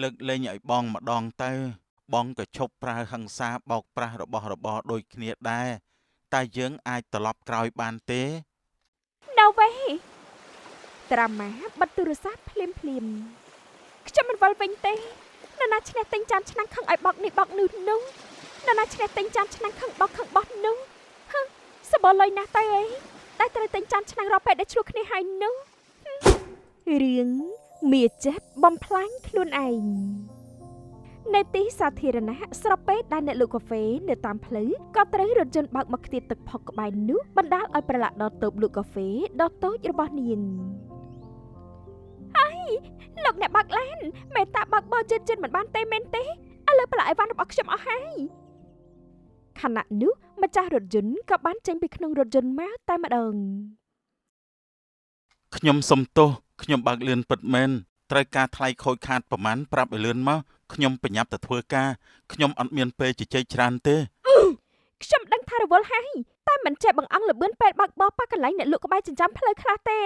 លើកលែងឲ្យបងម្ដងទៅ បងក៏ឈប់ប្រើហិង្សាបោកប្រាស់របស់របរដូចគ្នាដែរតែយើងអាចត្រឡប់ក្រោយបានទេ No way ត្រាម៉ាបិទទូរស័ព្ទភ្លាមភ្លាមខ្ញុំមិនវិលវិញទេនរណាឈ្នះទិញចានឆ្នាំងខឹងឲ្យបោកនេះបោកនោះនោះនរណាឈ្នះទិញចានឆ្នាំងខឹងបោកខឹងបោះនោះហឹសបល់លុយណាស់ទៅអីតែត្រូវទិញចានឆ្នាំងរាល់ពេលដែលឆ្លោះគ្នាហើយនោះរឿងមាចិត្តបំផ្លាញខ្លួនឯងនៅទីសាធារណៈស្របពេលដែលអ្នកលក់កាហ្វេនៅតាមផ្លូវក៏ត្រូវរថយន្តបើកមកខ្ទាតទឹកផុកក្បែរនោះបណ្ដាលឲ្យប្រឡាក់ដល់តូបលក់កាហ្វេដ៏តូចរបស់នាងហើយលោកអ្នកបើកឡានមេតាបើកបរជិតជិតមិនបានទេមែនទេឥឡូវប្រឡាក់អីវ៉ាន់របស់ខ្ញុំអស់ហើយខណៈនោះម្ចាស់រថយន្តក៏បានចេញពីក្នុងរថយន្តមកតែម្ដងខ្ញុំសុំទោសខ្ញុំបើកលឿនពិតមែនត្រូវការថ្លៃខូចខាតប្រមាណប្រាប់ឲ្យលឿនមកខ្ញុំប្រញាប់ទៅធ្វើការខ្ញុំអត់មានពេលជជែកច្រើនទេខ្ញុំដឹងថារវល់ហើយតែមិនចេះបង្អង់ល្បឿនពេលបើកបរប៉ះកន្លែងអ្នកលក់ក្បែរចិញ្ចើមផ្លូវខ្លះទេ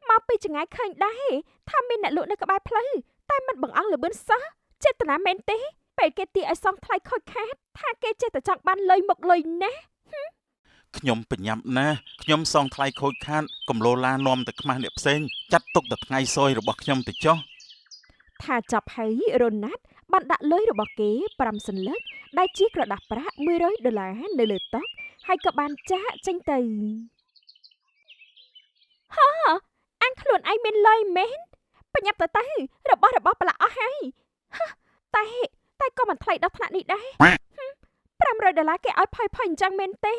មកពីចង្ងាយឃើញដែរថាមានអ្នកលក់នៅក្បែរផ្លូវតែមិនបង្អង់ល្បឿនសោះចេតនាមែនទេពេលគេទាឲ្យសងថ្លៃខូចខាតថាគេចេះតែចង់បានលុយមកលុយណាស់ខ្ញុំប្រញាប់ណាស់ខ្ញុំសងថ្លៃខូចខាតកំឡូឡានាំតែខ្មាស់អ្នកផ្សេងចាត់ទុកតែថ្ងៃសយរបស់ខ្ញុំទៅចុះថាចាប់ហើយរ៉ូណាត់បានដាក់លុយរបស់គេ5សន្លឹកដែលជាក្រដាសប្រាក់100ដុល្លារនៅលើតុហើយក៏បានចាកចេញទៅហ៎អញខ្លួនឯងមានលុយមែនប្រញាប់ទៅទៅរបស់របស់ប្រឡាក់អស់ហើយតែក៏មិនថ្លៃដល់ថ្នាក់នេះដែរ500ដុល្លារគេឲ្យផុយផុយអញ្ចឹងមែនទេ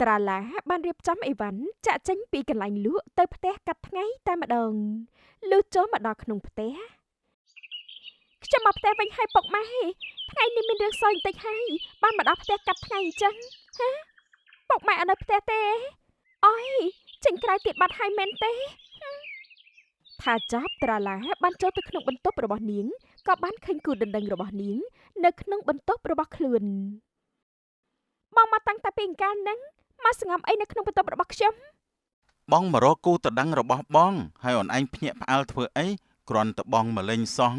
ត្រាឡាបានរៀបចំអីវ៉ាន់ចាក់ចេញពីកន្លែងលក់ទៅផ្ទះកាត់ថ្ងៃតែម្ដងលុះចូលមកដល់ក្នុងផ្ទះខ្ញុំមកផ្ទះវិញហើយពុកម៉ែថ្ងៃនេះមានរឿងសយបន្តិចហើយបានមកដល់ផ្ទះកាត់ថ្ងៃអញ្ចឹងហ៎ពុកម៉ែអត់នៅផ្ទះទេអុយចេញក្រៅទៀតបាត់ហើយមែនទេថាចាប់ត្រាឡាបានចូលទៅក្នុងបន្ទប់របស់នាងក៏បានឃើញគូដណ្ដឹងរបស់នាងនៅក្នុងបន្ទប់របស់ខ្លួនបងមកតាំងតែពីអង្ការហ្នឹងមកសង្ងំអីនៅក្នុងបន្ទប់របស់ខ្ញុំបងមករកគូដណ្ដឹងរបស់បងហើយអូនឯងភ្ញាក់ផ្អើលធ្វើអីគ្រាន់តែបងមកលេងសោះ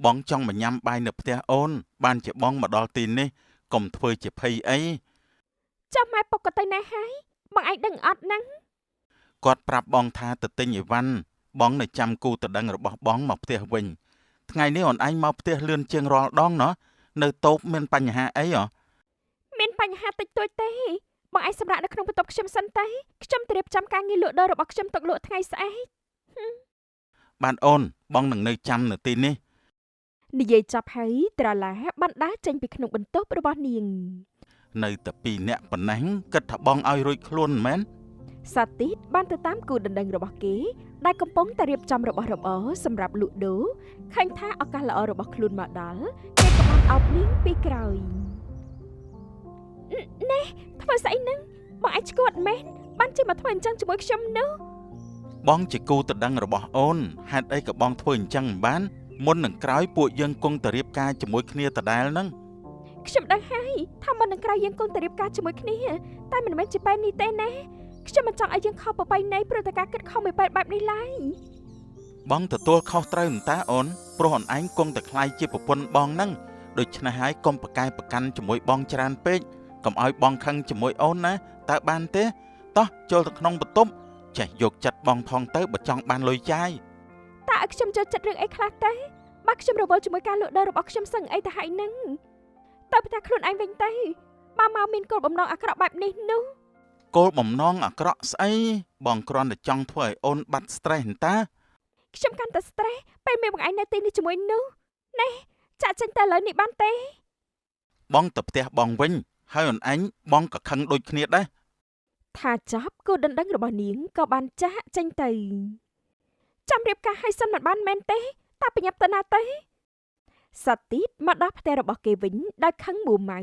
បងចង់មកញ៉ាំបាយនៅផ្ទះអូនបានជាបងមកដល់ទីនេះកុំធ្វើជាភ័យអីចាំម៉ែពុកក៏ទៅណាហើយបងឯងដឹងអត់ហ្នឹងគាត់ប្រាប់បងថាទៅទិញអីវ៉ាន់បងនៅចាំគូដណ្ដឹងរបស់បងមកផ្ទះវិញថ្ងៃនេះអូនឯងមកផ្ទះលឿនជាងរាល់ដងណោះនៅតូបមានបញ្ហាអីហ៎មានបញ្ហាតិចតួចទេបងឯងសម្រាប់នៅក្នុងបន្ទប់ខ្ញុំសិនទេខ្ញុំត្រៀមចាំការងារលក់ដូររបស់ខ្ញុំទុកលក់ថ្ងៃស្អែកបានអូនបងនឹងនៅចាំនៅទីនេះនិយាយចាប់ហើយត្រាឡាបានដើរចេញពីក្នុងបន្ទប់របស់នាងនៅតែពីរនាក់ប៉ុណ្ណេះគិតថាបងឲ្យរួចខ្លួនមែនសាទីតបានទៅតាមគូដណ្ដឹងរបស់គេដែលកំពុងតែរៀបចំរបស់របរសម្រាប់លក់ដូរឃើញថាឱកាសល្អរបស់ខ្លួនមកដល់គេក៏បានអោបនាងពីក្រោយនេះធ្វើស្អីហ្នឹងបងឯងឆ្កួតមែនបានជិះមកធ្វើអញ្ចឹងជាមួយខ្ញុំនោះបងជាគូដណ្ដឹងរបស់អូនហេតុអីក៏បងធ្វើអញ្ចឹងមិនបានមុននឹងក្រោយពួកយើងគង់តែរៀបការជាមួយគ្នាដដែលហ្នឹងខ្ញុំដឹងហើយថាមុននឹងក្រោយយើងគង់តែរៀបការជាមួយគ្នាតែមិនមែនជាបែបនេះទេណាខ្ញុំមិនចង់ឲ្យយើងខុសប្រពៃណីព្រោះតែការគិតខុសមួយបែបបែបនេះឡើយបងទទួលខុសត្រូវតាអូនព្រោះអូនឯងគង់តែក្លាយជាប្រពន្ធបងហ្នឹងដូច្នេះហើយកុំប្រកែប្រកាន់ជាមួយបងច្រើនពេកកុំឲ្យបងខឹងជាមួយអូនណាតើបានទេតោះចូលទៅក្នុងបន្ទប់ចេះយកចិត្តបងផងទៅបើចង់បានលុយចាយតើឲ្យខ្ញុំចូលចិត្តរឿងអីខ្លះទេបើខ្ញុំរវល់ជាមួយការលក់ដូររបស់ខ្ញុំសឹងអីទៅហើយនឹងទៅផ្ទះខ្លួនឯងវិញទៅបើមកមានគោលបំណងអាក្រក់បែបនេះនោះគោលបំណងអាក្រក់ស្អីបងគ្រាន់តែចង់ធ្វើឲ្យអូនបាត់ stress តាខ្ញុំកាន់តែ stress ពេលមានបងឯងនៅទីនេះជាមួយនោះនេះចាក់ចេញទៅលើនេះបានទេបងទៅផ្ទះបងវិញហើយអូនឯងបងក៏ខឹងដូចគ្នាដែរថាចាប់គូដណ្ដឹងរបស់នាងក៏បានចាក់ចេញទៅចាំរៀបការឲ្យសិនមិនបានមែនទេតាប្រញាប់ទៅណាទេសាទីតមកដល់ផ្ទះរបស់គេវិញដោយខឹងមួម៉ៅ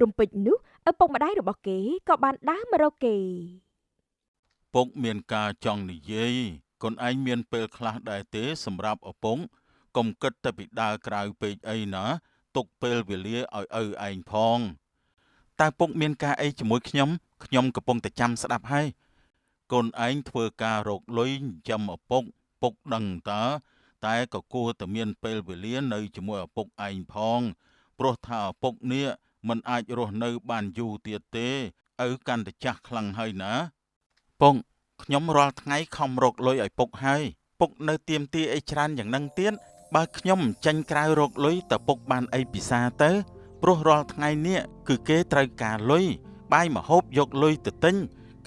រំពេចនោះឪពុកម្ដាយរបស់គេក៏បានដើរមករកគេពុកមានការចង់និយាយកូនឯងមានពេលខ្លះដែរទេសម្រាប់ឪពុកកុំគិតតែពីដើរក្រៅពេកអីណាទុកពេលវេលាឲ្យឪឯងផងតើពុកមានការអីជាមួយខ្ញុំខ្ញុំកំពុងតែចាំស្ដាប់ហើយកូនឯងធ្វើការរកលុយចិញ្ចឹមឪពុកពុកដឹងតើ តែក៏គួរតែមានពេលវេលានៅជាមួយឪពុកឯងផងព្រោះថាឪពុកនេះមិនអាចរស់នៅបានយូរទៀតទេឪកាន់តែចាស់ខ្លាំងហើយណាពុកខ្ញុំរាល់ថ្ងៃខំរកលុយឲ្យពុកហើយពុកនៅទៀមទាអីច្រើនយ៉ាងហ្នឹងទៀតបើខ្ញុំចេញក្រៅរកលុយតើពុកបានអីពិសាទៅព្រោះរាល់ថ្ងៃនេះគឺគេត្រូវការលុយបាយម្ហូបយកលុយទៅទិញ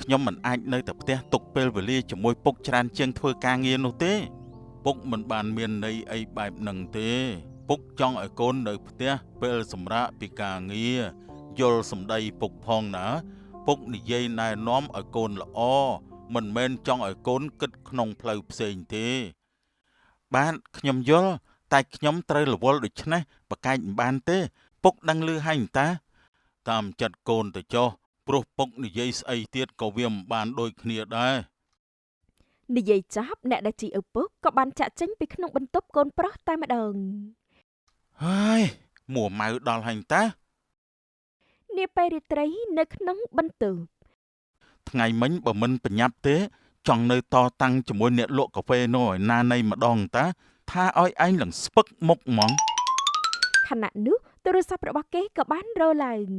ខ្ញុំមិនអាចនៅតែផ្ទះទុកពេលវេលាជាមួយពុកច្រើនជាងធ្វើការងារនោះទេពុកមិនបានមានន័យអីបែបហ្នឹងទេពុកចង់ឲ្យកូននៅផ្ទះពេលសម្រាកពីការងារយល់សម្ដីពុកផងណាពុកនិយាយណែនាំឲ្យកូនល្អមិនមែនចង់ឲ្យកូនគិតក្នុងផ្លូវផ្សេងទេបាទខ្ញុំយល់តែខ្ញុំត្រូវរវល់ដូច្នេះប្រកែកមិនបានទេពុកដឹងឮហើយតាតាមចិត្តកូនទៅចុះព្រោះពុកនិយាយស្អីទៀតក៏វាមិនបានដូចគ្នាដែរនិយាយចាប់អ្នកដែលជាឪពុកក៏បានចាក់ចេញពីក្នុងបន្ទប់កូនប្រុសតែម្ដងហើយមួម៉ៅដល់ហើយតានាពេលរាត្រីនៅក្នុងបន្ទប់ថ្ងៃមិញបើមិនប្រញាប់ទេចង់នៅតតាំងជាមួយអ្នកលក់កាហ្វេនោះឲ្យណានៃម្ដងតាថាឲ្យឯងឡើងស្ពឹកមុខហ្មងខណៈនោះទូរស័ព្ទរបស់គេក៏បានរឡើង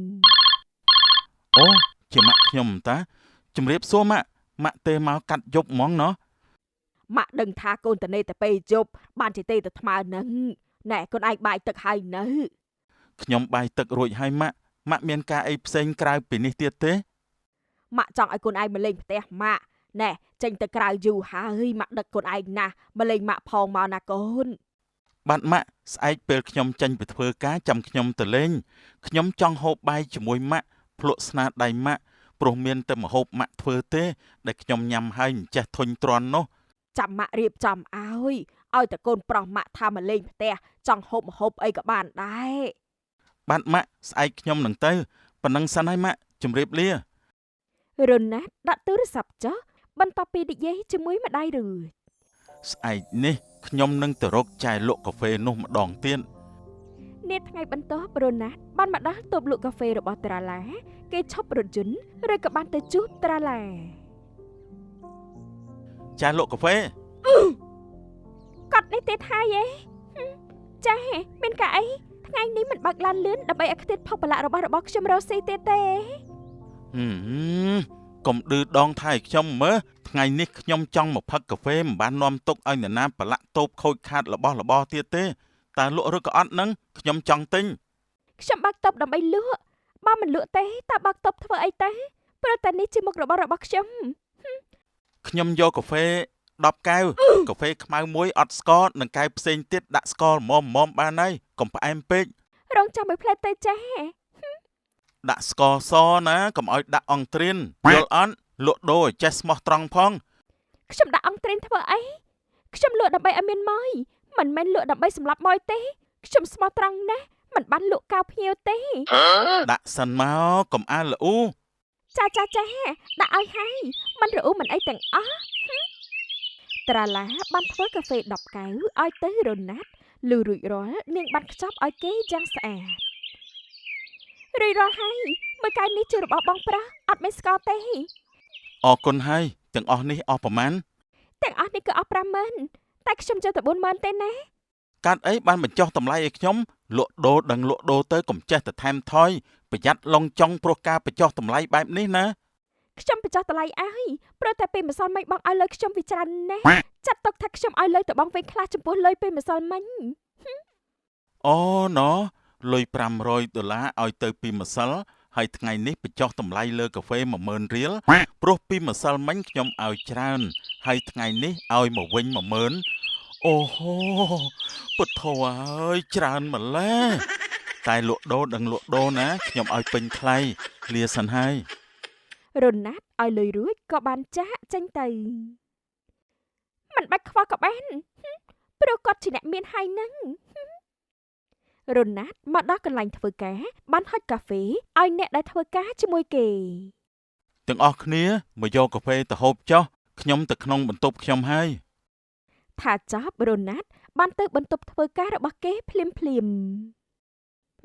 អូជាម៉ាក់ខ្ញុំតាជំរាបសួរម៉ាក់ម៉ាក់ទេមកកាត់យប់ហ្មងណោះម៉ាក់ដឹងថាកូនតនេតែពេលយប់បានជាទេទៅថ្មើនឹងណែកូនឯងបាយទឹកហើយនៅខ្ញុំបាយទឹករួចហើយម៉ាក់ម៉ាក់មានការអីផ្សេងក្រៅពីនេះទៀតទេម៉ាក់ចង់ឲ្យកូនឯងមកលេងផ្ទះម៉ាក់ណែចេញទៅក្រៅយូរហើយម៉ាក់ដឹកកូនឯងណាស់មកលេងម៉ាក់ផងមកណាកូនបាទម៉ាក់ស្អែកពេលខ្ញុំចេញទៅធ្វើការចាំខ្ញុំទៅលេងខ្ញុំចង់ហូបបាយជាមួយម៉ាក់ភ្លក់ស្នាដៃម៉ាក់ព្រោះមានតែម្ហូបម៉ាក់ធ្វើទេដែលខ្ញុំញ៉ាំហើយមិនចេះធុញទ្រាន់នោះចាំម៉ាក់រៀបចំឲ្យតែកូនប្រុសម៉ាក់ថាមកលេងផ្ទះចង់ហូបម្ហូបអីក៏បានដែរបាទម៉ាក់ស្អែកខ្ញុំនឹងទៅប៉ុណ្ណឹងសិនហើយម៉ាក់ជម្រាបលារណាត់ដាក់ទូរស័ព្ទចុះបន្ទាប់ពីនិយាយជាមួយម្ដាយរួចស្អែកនេះខ្ញុំនឹងទៅរកចែលក់កាហ្វេនោះម្ដងទៀតនាថ្ងៃបន្ទាប់រណាត់បានមកដល់តូបលក់កាហ្វេរបស់ត្រាឡាគេឈប់រថយន្តឬក៏បានទៅជួបត្រាឡាចែលក់កាហ្វេកត់នេះទេថាយេចា៎មានការអីថ្ងៃនេះមិនបើកឡានលឿនដើម្បីឲ្យខ្ទាតផុសប្រឡាក់របស់ខ្ញុំរកស៊ីទៀតទេកុំឌឺដងថៃខ្ញុំមើលថ្ងៃនេះខ្ញុំចង់មកផឹកកាហ្វេមិនបាននាំទុកឲ្យនរណាប្រឡាក់តូបខូចខាតរបស់របរទៀតទេតើលក់ឬក៏អត់នឹងខ្ញុំចង់ទិញខ្ញុំបើកតូបដើម្បីលក់បើមិនលក់ទេតើបើកតូបធ្វើអីទេព្រោះតែនេះជាមុខរបររបស់ខ្ញុំខ្ញុំយកកាហ្វេ10កែវកាហ្វេខ្មៅមួយអត់ស្ករនិងកែវផ្សេងទៀតដាក់ស្ករល្មមៗបានហើយកុំផ្អែមពេករងចាំមួយផ្លែទៅចាដាក់ស្ករសណាកុំឲ្យដាក់អង្ត្រៀនយល់អត់លក់ដូរឲ្យចេះស្មោះត្រង់ផងខ្ញុំដាក់អង្ត្រៀនធ្វើអីខ្ញុំលក់ដើម្បីឲ្យមានម៉យមិនមែនលក់ដើម្បីសម្លាប់ម៉យទេខ្ញុំស្មោះត្រង់ណាស់មិនបានលក់កៅភ្ញៀវទេដាក់សិនមកកុំអាលល្អូចាចាចាដាក់ឲ្យហើយមិនរអ៊ូមិនអីទាំងអស់ត្រាឡាបានធ្វើកាហ្វេ10កែវឲ្យទៅរណាត់លឺរួចរាល់នាងបានខ្ចប់ឲ្យគេយ៉ាងស្អាតរួចរាល់ហើយមួយកែវនេះជារបស់បងប្រុសអត់មានស្ករទេអរគុណហើយទាំងអស់នេះអស់ប្រមាណទាំងអស់នេះគឺអស់50000តែខ្ញុំយកតែ40000ទេណាកាត់អីបានបញ្ចុះតម្លៃឲ្យខ្ញុំលក់ដូរដឹងលក់ដូរទៅកុំចេះតែថែមថយប្រយ័ត្នឡងចង់ព្រោះការបញ្ចុះតម្លៃបែបនេះណាខ្ញុំបញ្ចុះតម្លៃឲ្យព្រោះតែពេលម្សិលមិញបងឲ្យលុយខ្ញុំវាច្រើនណាស់ចាត់ទុកថាខ្ញុំឲ្យលុយទៅបងវិញខ្លះចំពោះលុយពេលម្សិលមិញអូណូលុយ500ដុល្លារឲ្យទៅពីម្សិលហើយថ្ងៃនេះបញ្ចុះតម្លៃលើកាហ្វេ10000រៀលព្រោះពីម្សិលមិញខ្ញុំឲ្យច្រើនហើយថ្ងៃនេះឲ្យមកវិញ10000អូហូពុទ្ធោអើយច្រើនម្ល៉េះតែលក់ដូរដឹងលក់ដូរណាខ្ញុំឲ្យពេញថ្លៃលាសិនហើយរណាត់ឲ្យលុយរួចក៏បានចាក់ចេញទៅមិនបាច់ខ្វល់ក៏បានព្រោះគាត់ជាអ្នកមានហើយនឹងរណាត់មកដល់កន្លែងធ្វើការបានហុចកាហ្វេឲ្យអ្នកដែលធ្វើការជាមួយគេទាំងអស់គ្នាមកយកកាហ្វេទៅហូបចុះខ្ញុំទៅក្នុងបន្ទប់ខ្ញុំហើយថាចប់រណាត់បានទៅបន្ទប់ធ្វើការរបស់គេភ្លាមភ្លាម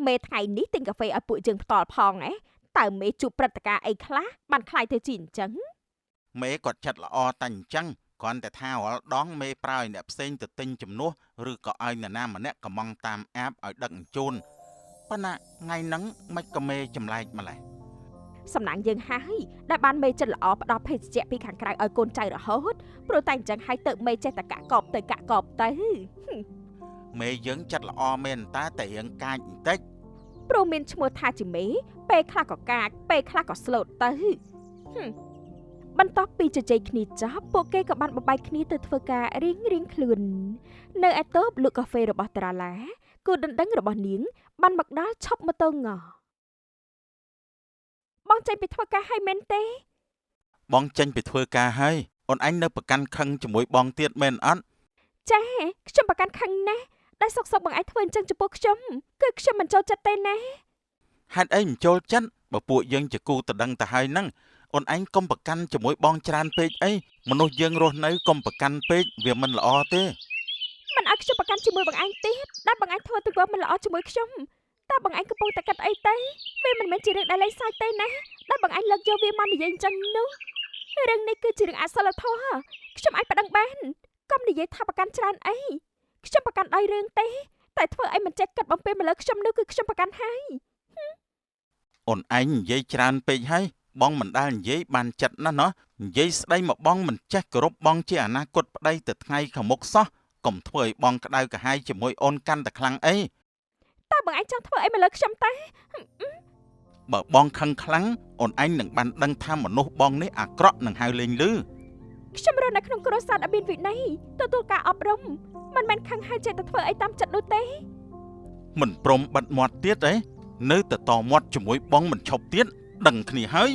មេថ្ងៃនេះទិញកាហ្វេឲ្យពួកយើងផ្ទាល់ផងឯងតើមេជួបព្រឹត្តិការណ៍អីខ្លះបានខ្លាយទៅជាអញ្ចឹងមេគាត់ចិត្តល្អតែអញ្ចឹង គ្រាន់តែថារាល់ដងមេប្រើឲ្យអ្នកផ្សេងទៅទិញជំនួសឬក៏ឲ្យនរណាម្នាក់កំងតាមអាបឲ្យដឹកជញ្ជូនប៉ុន្តែថ្ងៃហ្នឹងមិនក៏មេចម្លែកម្លេះ សំណាងយើងហើយដែលបានមេចិត្តល្អផ្ដល់ភេសជ្ជៈពីខាងក្រៅឲ្យកូនចៅរហូតព្រោះតែអញ្ចឹងហើយទៅមេចេះតែកាក់កបទៅកាក់កបទៅ មេយើងចិត្តល្អមែនតើតែរៀងកាចបន្តិច ព្រោះមានឈ្មោះថាជាមេពេលខ្លះក៏កាចពេលខ្លះក៏ស្លូតទៅបន្ទាប់ពីជជែកគ្នាចប់ពួកគេក៏បានបំបែកគ្នាទៅធ្វើការរៀងរៀងខ្លួននៅឯតូបលក់កាហ្វេរបស់តារាឡាគូដណ្ដឹងរបស់នាងបានមកដល់ឈប់ម៉ូតូងបងចេញពីធ្វើការហើយមែនទេ បងចេញពីធ្វើការហើយអូនឯងនៅប្រកាន់ខឹងជាមួយបងទៀតមែនអត់ ចាខ្ញុំប្រកាន់ខឹងណាស់ដែលសុកសុកបងឯងធ្វើអញ្ចឹងចំពោះខ្ញុំគឺខ្ញុំមិនចូលចិត្តទេណា ហេតុអីមិនចូលចិត្តបើពួកយើងជាគូតដឹងទៅហើយហ្នឹងអូនឯងកុំប្រកាន់ជាមួយបងច្រើនពេកអីមនុស្សយើងរស់នៅកុំប្រកាន់ពេកវាមិនល្អទេ មិនឲ្យខ្ញុំប្រកាន់ជាមួយបងឯងទៀតដែលបងឯងធ្វើទង្វើមិនល្អជាមួយខ្ញុំតើបងឯងកំពុងតែគិតអីទៅវាមិនមែនជារឿងដែលលេងសើចទេណាដែលបងឯងលើកយកវាមកនិយាយអញ្ចឹងនោះរឿងនេះគឺជារឿងអសិលធម៌ខ្ញុំអាចប្តឹងបានកុំនិយាយថាប្រកាន់ច្រើនអីខ្ញុំប្រកាន់ដោយរឿងទេតែធ្វើអីមិនចេះគិតបំពេញមកលើខ្ញុំនោះគឺខ្ញុំប្រកាន់ហើយ អូនឯងនិយាយច្រើនពេកហើយបងមិនដែលនិយាយបានចិត្តណាស់ណោះនិយាយស្ដីមកបងមិនចេះគោរពបងជាអនាគតប្តីទៅថ្ងៃខាងមុខសោះកុំធ្វើឲ្យបងក្តៅក្រហាយជាមួយអូនកាន់តែខ្លាំងអី តើបងឯងចង់ធ្វើអីមកលើខ្ញុំតើ បើបងខឹងខ្លាំងអូនឯងនឹងបានដឹងថាមនុស្សបងនេះអាក្រក់នឹងហៅលេងលឺ ខ្ញុំរស់នៅក្នុងគ្រួសារដែលមានវិន័យទទួលការអប់រំមិនមែនខឹងហើយចេះតែធ្វើអីតាមចិត្តនោះទេ មិនព្រមបិទមាត់ទៀតទេនៅតែតមាត់ជាមួយបងមិនឈប់ទៀតដឹងគ្នាហើយ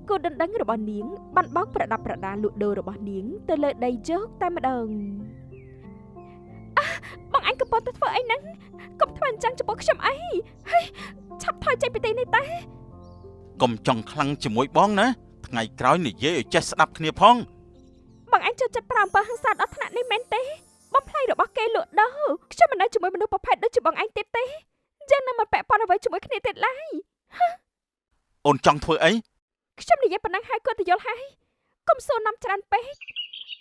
គូដណ្ដឹងរបស់នាងបានបោកប្រដាប់ប្រដាលក់ដូររបស់នាងទៅលើដីយកតែម្ដងបងអញកំពុងតែធ្វើអីហ្នឹងកុំធ្វើអញ្ចឹងចំពោះខ្ញុំអីហើយឆាប់ថយចេញពីទីនេះតែ កុំចង់ខ្លាំងជាមួយបងណាថ្ងៃក្រោយនិយាយឲ្យចេះស្ដាប់គ្នាផង បងអញចូលចិត្តប្រើអំពើហិង្សាដល់ថ្នាក់នេះមែនទេបំផ្លាញរបស់គេលក់ដូរខ្ញុំមិននៅជាមួយមនុស្សប្រភេទដូចជាបងឯងទៀតទេយើងនឹងមិនពាក់ព័ន្ធអ្វីជាមួយគ្នាទៀតឡើយ អូនចង់ធ្វើអី ខ្ញុំនិយាយប៉ុណ្ណឹងហើយគាត់ទៅយល់ហើយកុំសួរនាំច្រើនពេក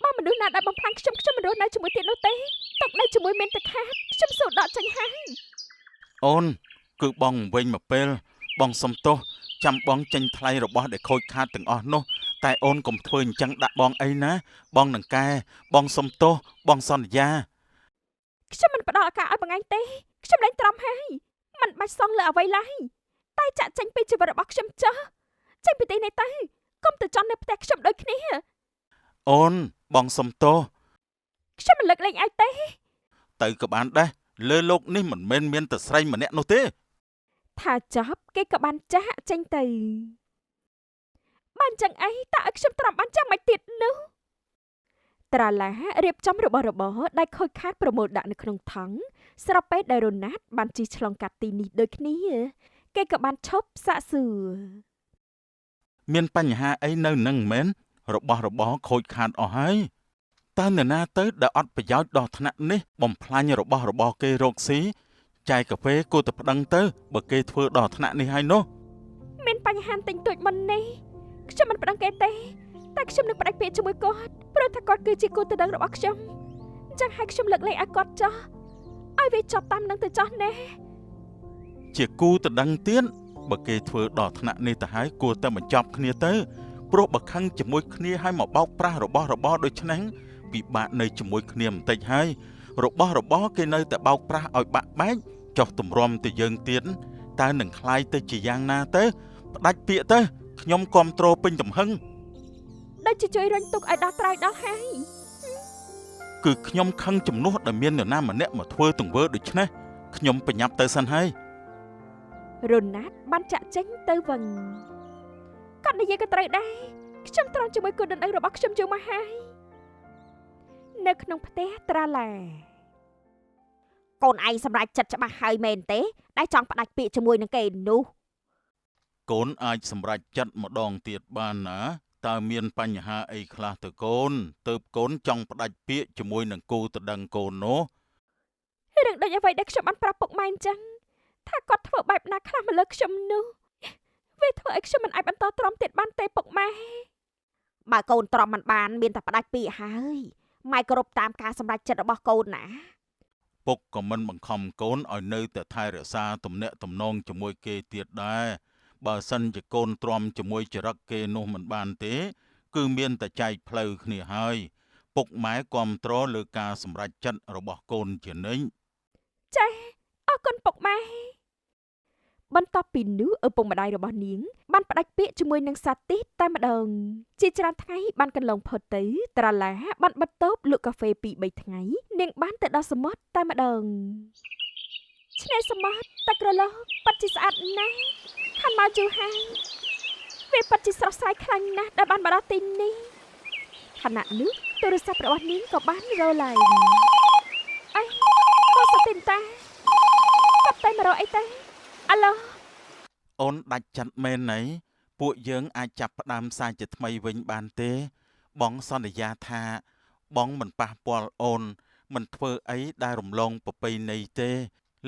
បើមនុស្សណាដែលបំផ្លាញខ្ញុំខ្ញុំមិនរស់នៅជាមួយទៀតនោះទេទុកនៅជាមួយមានតែខាតខ្ញុំសូដកចេញហើយ អូនគឺបងវិញមកពេលបងសុំទោសចាំបងចេញថ្លៃរបស់ដែលខូចខាតទាំងអស់នោះតែអូនកុំធ្វើអញ្ចឹងដាក់បងអីណាបងនឹងកែបងសុំទោសបងសន្យា ខ្ញុំមិនផ្ដល់ឱកាសឲ្យបងឯងទេខ្ញុំលែងទ្រាំហើយមិនបាច់សងលើអ្វីឡើយតែចាក់ចេញពីជីវិតរបស់ខ្ញុំចុះចេញពីទីនេះទៅកុំទៅចន់នៅផ្ទះខ្ញុំដូចគ្នា អូនបងសុំទោស ខ្ញុំមិនលើកលែងឲ្យទេ ទៅក៏បានដែរលើលោកនេះមិនមែនមានតែស្រីម្នាក់នោះទេ ថាចប់គេក៏បានចាក់ចេញទៅបានចឹងអីតើឲ្យខ្ញុំទ្រាំបានចាំមិនទៀតនោះត្រាឡារៀបចំរបស់របរដែលខូចខាតប្រមូលដាក់នៅក្នុងថង់ស្របពេលដែលរ៉ូណាតបានជិះឆ្លងកាត់ទីនេះដូចគ្នាគេក៏បានឈប់សាកសួរ មានបញ្ហាអីនៅនឹងមែនរបស់របរខូចខាតអស់ហើយតើនរណាទៅដែលអត់ប្រយោជន៍ដល់ថ្នាក់នេះបំផ្លាញរបស់របរគេរកស៊ីចែកកាហ្វេគួរតែប្តឹងទៅបើគេធ្វើដល់ថ្នាក់នេះហើយនោះ មានបញ្ហាតិចតួចមុននេះខ្ញុំមិនប្តឹងគេទេតែខ្ញុំនឹងផ្ដាច់ពាក្យជាមួយគាត់ព្រោះថាគាត់គឺជាគូដណ្ដឹងរបស់ខ្ញុំអញ្ចឹងឲ្យខ្ញុំលើកលែងឲ្យគាត់ចោះឲ្យវាចប់តាមនឹងទៅចោះណែ ជាគូដណ្ដឹងទៀតបើគេធ្វើដល់ថ្នាក់នេះទៅហើយគួរតែបញ្ចប់គ្នាទៅព្រោះបើខឹងជាមួយគ្នាហើយមកបោកប្រាស់របស់របរដូចនេះពិបាកនៅជាមួយគ្នាបន្តិចហើយរបស់របរគេនៅតែបោកប្រាស់ឲ្យបាក់បែកចុះទម្រាំទៅយើងទៀតតើនឹងคล้ายទៅជាយ៉ាងណាទៅផ្ដាច់ពាក្យទៅខ្ញុំគាំទ្រពេញទំហឹង ដូចជាជួយរុញទុកឲ្យដោះត្រើយដល់ហើយ គឺខ្ញុំខឹងជំនួសដែលមាននរណាម្នាក់មកធ្វើទង្វើដូចនេះខ្ញុំប្រញាប់ទៅសិនហើយ រ៉ូណាតបានចាក់ចេញទៅវិញគាត់និយាយក៏ត្រូវដែរខ្ញុំទ្រាំជាមួយគូដណ្ដឹងរបស់ខ្ញុំយូរមកហើយនៅក្នុងផ្ទះត្រាឡាកូនឯងសម្រេចចិត្តច្បាស់ហើយមែនទេដែលចង់ផ្ដាច់ពាក្យជាមួយនឹងគេនោះ កូនអាចសម្រេចចិត្តម្ដងទៀតបានណាតើមានបញ្ហាអីខ្លះទៅកូនទើបកូនចង់ផ្ដាច់ពាក្យជាមួយនឹងគូដណ្ដឹងកូននោះ រឿងដូចអ្វីដែលខ្ញុំបានប្រាប់ពុកម៉ែអញ្ចឹងថាគាត់ធ្វើបែបណាខ្លះមកលើខ្ញុំនោះវាធ្វើឲ្យខ្ញុំមិនអាចបន្តទ្រាំទៀតបានទេពុកម៉ែ បើកូនទ្រាំមិនបានមានតែផ្ដាច់ពាក្យហើយម៉ែគោរពតាមការសម្រេចចិត្តរបស់កូនណា ពុកក៏មិនបង្ខំកូនឲ្យនៅតែថែរក្សាទំនាក់ទំនងជាមួយគេទៀតដែរបើសិនជាកូនទ្រាំជាមួយចរិតគេនោះមិនបានទេ គឺមានតែចែកផ្លូវគ្នាហើយពុកម៉ែគាំទ្រលើការសម្រេចចិត្តរបស់កូនជានិច្ច ចា៎អរគុណពុកម៉ែបន្ទាប់ពីនោះឪពុកម្ដាយរបស់នាងបានផ្ដាច់ពាក្យជាមួយនឹងសាទីតែម្ដងជាច្រើនថ្ងៃបានកន្លងផុតទៅត្រាឡាបានបិទតូបលក់កាហ្វេ2 3ថ្ងៃនាងបានទៅដល់សមុទ្រតែម្ដងឆ្នេរសមុទ្រទឹកក្រឡុកពិតជាស្អាតណាស់ខានមកយូរហើយវាពិតជាស្រស់ស្រាយខ្លាំងណាស់ដែលបានមកដល់ទីនេះខណៈនោះទូរស័ព្ទរបស់នាងក៏បានរឡើងអីបងសាទីនតាកັບតែមករកអីទេអាឡូ អូនដាច់ចិត្តមែនណីពួកយើងអាចចាប់ផ្ដើមសាជាថ្មីវិញបានទេ បងសន្យាថាបងមិនប៉ះពាល់អូនមិនធ្វើអីដែលរំលងប្រពៃណីទេ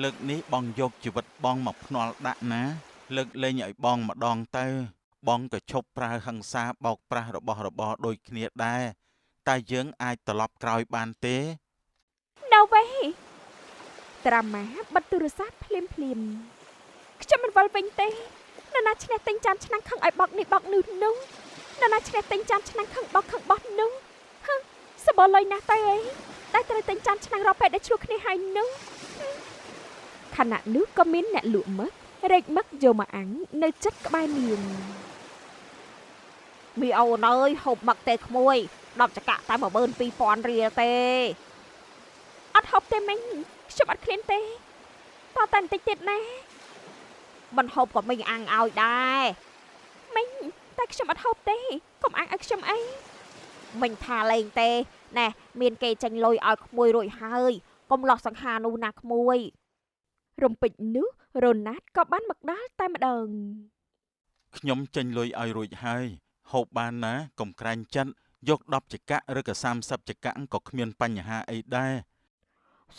លើកនេះបងយកជីវិតបងមកភ្នាល់ដាក់ណា លើកលែងឲ្យបងម្ដងទៅ បងក៏ឈប់ប្រើហិង្សាបោកប្រាស់របស់របរដូចគ្នាដែរតែយើងអាចត្រឡប់ក្រោយបានទេ No way ត្រាម៉ាបិទទូរស័ព្ទភ្លាមភ្លាមខ្ញុំមិនវិលវិញទេនរណាឈ្នះទិញចានឆ្នាំងខឹងឲ្យបោកនេះបោកនោះនោះនរណាឈ្នះទិញចានឆ្នាំងខឹងបោកខឹងបោះនោះហឹសបលុយណាស់ទៅអីតែត្រូវទិញចានឆ្នាំងរាល់ពេលដែលឆ្លោះគ្នាហើយនោះខណៈនោះក៏មានអ្នកលក់មឹករែកមឹកយកមកអាំងនៅចិត្តក្បែរនាង មីអូនអើយហូបមឹកទេក្មួយ10ចកាក់តែ12000រៀលទេ អត់ហូបទេមិញខ្ញុំអត់ឃ្លានទេតតែបន្តិចទៀតណា មិនហូបក៏មីងអាំងឲ្យដែរ មិញតែខ្ញុំអត់ហូបទេកុំអាំងឲ្យខ្ញុំអី មិញថាលេងទេណែមានគេចេញលុយឲ្យក្មួយរួចហើយកុំលោះសង្ហានោះណាក្មួយ រំពេចនោះរ៉ូណាតក៏បានមកដល់តែម្ដង ខ្ញុំចេញលុយឲ្យរួចហើយហូបបានណាកុំក្រាញ់ចិត្តយក10ចកាក់ឬក៏30ចកាក់ក៏គ្មានបញ្ហាអីដែរ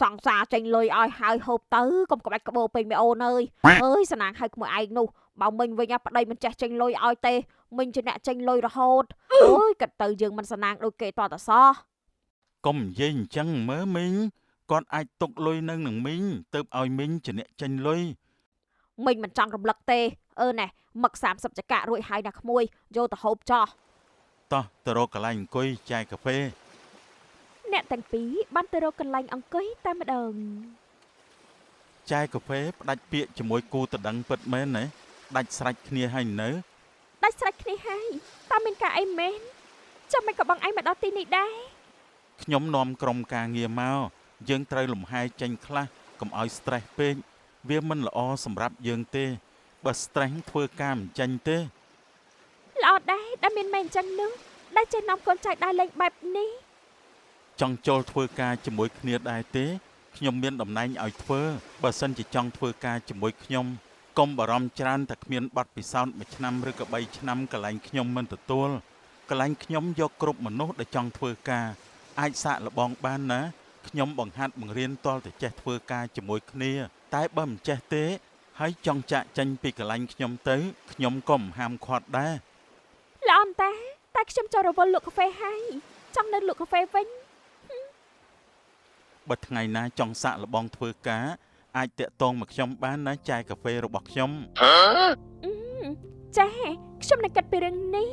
សង្សារចេញលុយឲ្យហើយហូបទៅកុំក្បាច់ក្បោពេញមីអូនអើយអើយសណាងឲ្យក្មួយឯងនោះបើមិញវិញប្តីមិនចេះចេញលុយឲ្យទេមិញជាអ្នកចេញលុយរហូតអើយគិតទៅយើងមិនសណាងដូចគេតតសោះ កុំនិយាយអញ្ចឹងមើលមីងគាត់អាចទុកលុយនៅនឹងមីងទៅឲ្យមីងជាអ្នកចេញលុយ មីងមិនចង់រំលឹកទេអឺណែមឹក30ចកាក់រួចហើយណាក្មួយយកទៅហូបចោះ តោះទៅរកកន្លែងអង្គុយចែកកាហ្វេ អ្នកទាំងពីរបានទៅរកកន្លែងអង្គុយតែម្ដង ចែកាហ្វេផ្ដាច់ពាក្យជាមួយគូតដឹងពិតមែនណាដាច់ស្រេចគ្នាហើយនៅ ដាច់ស្រេចគ្នាហើយតើមានការអីមែនចាំមិនក៏បងឯងមកដល់ទីនេះដែរ ខ្ញុំនាំក្រុមការងារមកយើងត្រូវលំហែចេញខ្លះកុំឲ្យ stress ពេកវាមិនល្អសម្រាប់យើងទេបើ stress ធ្វើការមិនចេញទេ ល្អដែរដែលមានម៉ែអញ្ចឹងនោះដែលចេះនាំកូនចៅដើរលេងបែបនេះ ចង់ចូលធ្វើការជាមួយគ្នាដែរទេខ្ញុំមានតំណែងឲ្យធ្វើបើសិនជាចង់ធ្វើការជាមួយខ្ញុំកុំបារម្ភច្រើនតែគ្មានបទពិសោធន៍1ឆ្នាំឬក៏3ឆ្នាំកន្លែងខ្ញុំមិនទទួលកន្លែងខ្ញុំយកគ្រប់មនុស្សដែលចង់ធ្វើការអាចសាកល្បងបានណាខ្ញុំបង្ហាត់បង្រៀនទាល់តែចេះធ្វើការជាមួយគ្នាតែបើមិនចេះទេហើយចង់ចាក់ចេញពីកន្លែងខ្ញុំទៅខ្ញុំក៏មិនហាមឃាត់ដែរ ល្អអន្តាតែខ្ញុំចូលរវល់លក់កាហ្វេហើយចង់នៅលក់កាហ្វេវិញ បើថ្ងៃណាចង់សាកល្បងធ្វើការអាចតាក់ទងមកខ្ញុំបានណាចែកកាហ្វេរបស់ខ្ញុំ ចាខ្ញុំនឹងគិតពីរឿងនេះ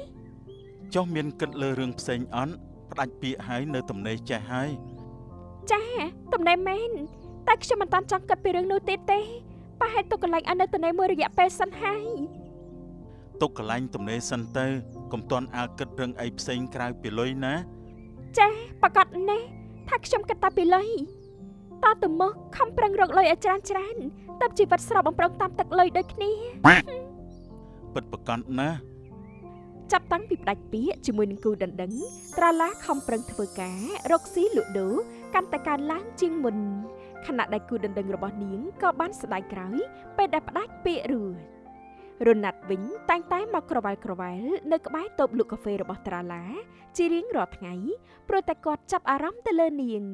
ចុះមានគិតលើរឿងផ្សេងអត់ផ្ដាច់ពាក្យហើយនៅទំនេរចេះហើយ ចាទំនេរមែនតែខ្ញុំមិនតាន់ចង់គិតពីរឿងនោះទៀតទេប្រហែលទុកកន្លែងឲ្យនៅទំនេរមួយរយៈពេលសិនហើយ ទុកកន្លែងទំនេរសិនទៅកុំទាន់អាលគិតរឿងអីផ្សេងក្រៅពីលុយណា ចាប្រកាសណាស់ថាខ្ញុំគិតតែពីលុយតទៅមកខំប្រឹងរកលុយឲ្យច្រើនច្រើនតែជីវិតស្រស់បំព្រងតាមទឹកលុយដូចគ្នា ពិតប្រកបណាស់ ចាប់តាំងពីផ្ដាច់ពាក្យជាមួយនឹងគូដណ្ដឹងត្រាឡាខំប្រឹងធ្វើការរកស៊ីលក់ដូរកាន់តែកើនឡើងជាងមុនខណៈដែលគូដណ្ដឹងរបស់នាងក៏បានស្ដាយក្រោយពេលដែលផ្ដាច់ពាក្យរួចរណាត់វិញតែងតែមកក្រវ៉ែលក្រវ៉ែលនៅក្បែរតូបលក់កាហ្វេរបស់ត្រាឡាជារៀងរាល់ថ្ងៃព្រោះតែគាត់ចាប់អារម្មណ៍ទៅលើនាង